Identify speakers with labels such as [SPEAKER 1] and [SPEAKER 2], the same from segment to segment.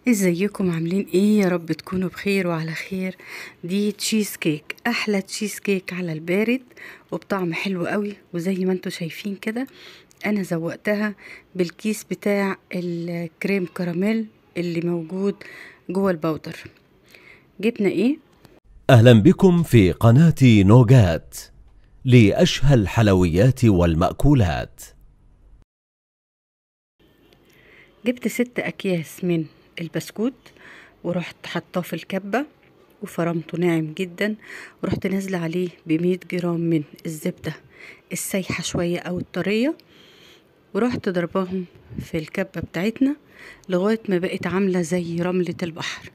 [SPEAKER 1] ازيكم عاملين ايه؟ يا رب تكونوا بخير وعلى خير. دي تشيز كيك، احلى تشيز كيك على البارد وبطعم حلو قوي. وزي ما انتم شايفين كده انا زوقتها بالكيس بتاع الكريم كراميل اللي موجود جوه ال powder. جبنا ايه؟
[SPEAKER 2] اهلا بكم في قناة نوجات لأشهى الحلويات والمأكولات.
[SPEAKER 1] جبت 6 اكياس من البسكوت ورحت حطاه في الكبة وفرمته ناعم جدا، ورحت نازله عليه ب100 جرام من الزبدة السايحة شوية او الطرية، ورحت ضرباهم في الكبة بتاعتنا لغاية ما بقت عاملة زي رملة البحر.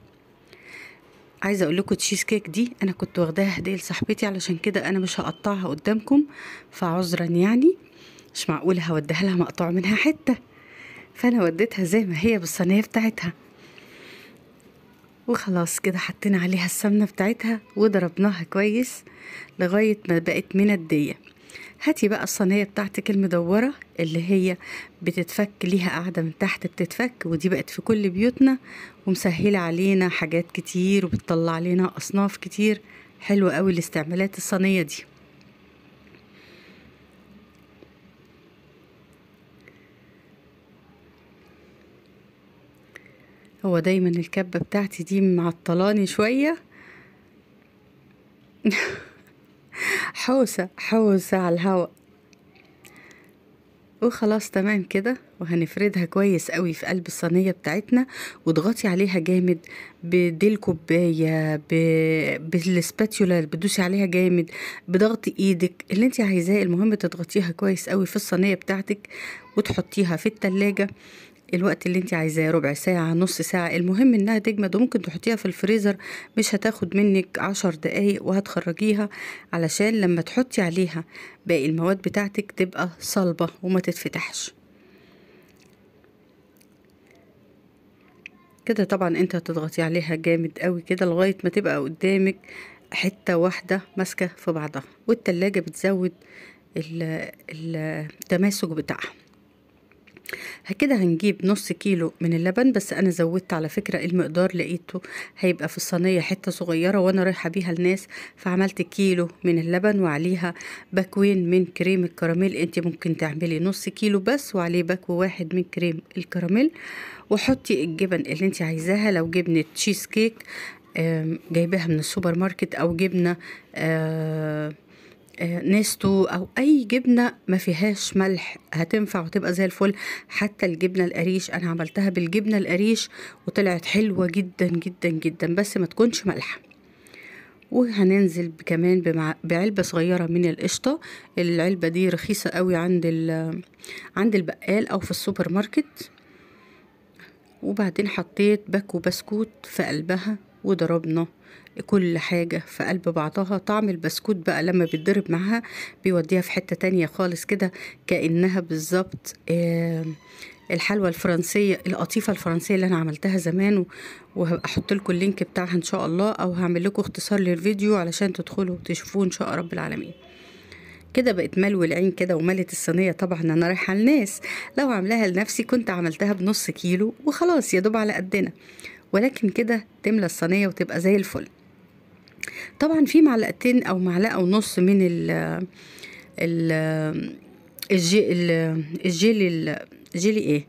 [SPEAKER 1] عايزة اقول لكم تشيز كيك دي انا كنت واخداها هدية لصاحبتي، علشان كده انا مش هقطعها قدامكم، فعذرا يعني مش معقولة هوديها لها مقطوع منها حتة، فانا وديتها زي ما هي بالصينية بتاعتها. وخلاص كده حطينا عليها السمنة بتاعتها وضربناها كويس لغاية ما بقت مندية. هاتي بقى الصينية بتاعتك المدورة اللي هي بتتفك، ليها قاعدة من تحت بتتفك، ودي بقت في كل بيوتنا ومسهلة علينا حاجات كتير وبتطلع لنا أصناف كتير حلوة قوي لاستعمالات الصينية دي. هو دايما الكبة بتاعتي دي معطلاني شوية حوسة حوسة على الهوا. وخلاص تمام كده، وهنفردها كويس قوي في قلب الصينية بتاعتنا، واضغطي عليها جامد بديل كوباية، بالسباتيولا بتدوسي عليها جامد، بضغط ايدك اللي انت عايزاه، المهم تضغطيها كويس قوي في الصينية بتاعتك وتحطيها في التلاجة الوقت اللي انت عايزاه، ربع ساعة نص ساعة، المهم انها تجمد. وممكن تحطيها في الفريزر، مش هتاخد منك 10 دقايق وهتخرجيها، علشان لما تحطي عليها باقي المواد بتاعتك تبقى صلبة وما تتفتحش كده. طبعا انت هتضغطي عليها جامد قوي كده لغاية ما تبقى قدامك حتة واحدة ماسكة في بعضها، والتلاجة بتزود التماسك بتاعها. كده هنجيب نص كيلو من اللبن، بس انا زودت على فكرة المقدار، لقيته هيبقى في الصينية حتة صغيرة وانا رايحة بيها الناس، فعملت كيلو من اللبن وعليها باكوين من كريم الكراميل. انت ممكن تعملي نص كيلو بس وعليه باكو واحد من كريم الكراميل، وحطي الجبن اللي انت عايزاها. لو جبنة تشيز كيك جايباها من السوبر ماركت، او جبنة نستو، او اي جبنه ما فيهاش ملح هتنفع وتبقى زي الفل. حتى الجبنة القريش انا عملتها بالجبنه القريش وطلعت حلوة جدا جدا جدا، بس ما تكونش مالحة. وهننزل كمان بعلبه صغيرة من القشطه. العلبة دي رخيصة قوي عند البقال او في السوبر ماركت. وبعدين حطيت باكو بسكوت في قلبها وضربنا كل حاجة في قلب بعضها. طعم البسكوت بقى لما بيتضرب معها بيوديها في حتة تانية خالص كده، كأنها بالظبط الحلوى الفرنسية، القطيفة الفرنسية اللي انا عملتها زمان، وهبقى احط لكم ال link بتاعها ان شاء الله، او هعمل لكم اختصار للفيديو علشان تدخلوا تشوفوه ان شاء رب العالمين. كده بقت ملو العين كده وملت الصينية. طبعا انا رايحة للناس، لو عاملاها لنفسي كنت عملتها بنص كيلو وخلاص يا دوب على قدنا، ولكن كده تملى الصينية وتبقى زي الفل. طبعا في معلقتين او معلقة ونص من ال ال الجيلي، الجيلي ايه،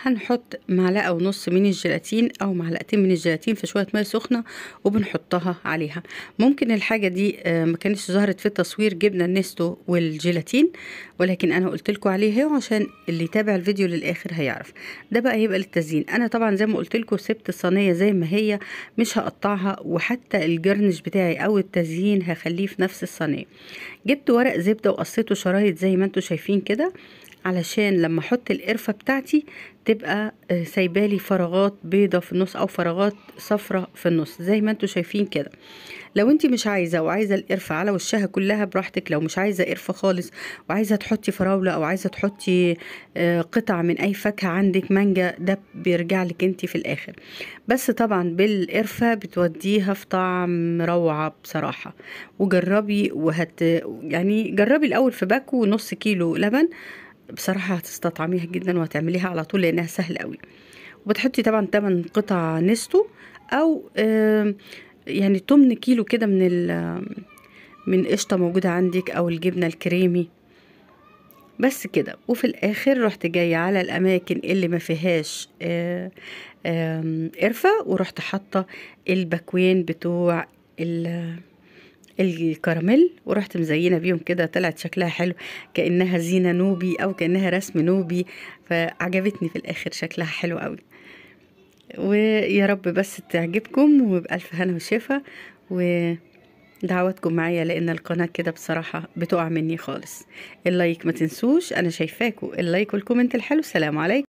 [SPEAKER 1] هنحط معلقة ونص من الجيلاتين او معلقتين من الجيلاتين في شوية مية سخنة وبنحطها عليها. ممكن الحاجة دي ما كانتش ظهرت في التصوير، جبنا النستو والجيلاتين، ولكن انا قلت لكم عليه عشان اللي يتابع الفيديو للاخر هيعرف. ده بقى هيبقى للتزيين. انا طبعا زي ما قلت لكم سبت الصينية زي ما هي، مش هقطعها، وحتى الجرنش بتاعي او التزيين هخليه في نفس الصينية. جبت ورق زبدة وقصيته شرايط زي ما انتم شايفين كده، علشان لما احط القرفة بتاعتي تبقى سايبالي فراغات بيضة في النص او فراغات صفرة في النص زي ما انتم شايفين كده. لو انت مش عايزة وعايزة القرفة على وشها كلها براحتك، لو مش عايزة قرفة خالص وعايزة تحطي فراولة او عايزة تحطي قطع من اي فاكهة عندك، مانجا، ده بيرجع لك انت في الاخر. بس طبعا بالقرفة بتوديها في طعم روعة بصراحة. وجربي يعني جربي الاول في باكو نص كيلو لبن، بصراحة هتستطعميها جدا وهتعمليها على طول لانها سهلة قوي. وبتحطي طبعا 8 قطع نستو، او يعني 8 كيلو كده من قشطه موجودة عندك، او الجبنة الكريمي بس كده. وفي الاخر رحت جاية على الاماكن اللي ما فيهاش قرفه، ورحت حاطه الباكوين بتوع الكراميل، ورحت مزينة بيهم كده. طلعت شكلها حلو، كانها زينة نوبي او كانها رسم نوبي، فعجبتني في الاخر، شكلها حلو قوي. ويا رب بس تعجبكم، وبألف هنا وشفا، ودعواتكم معايا، لان القناة كده بصراحة بتقع مني خالص. ال like ما تنسوش، انا شايفاكم ال like وال comment الحلو. سلام عليكم.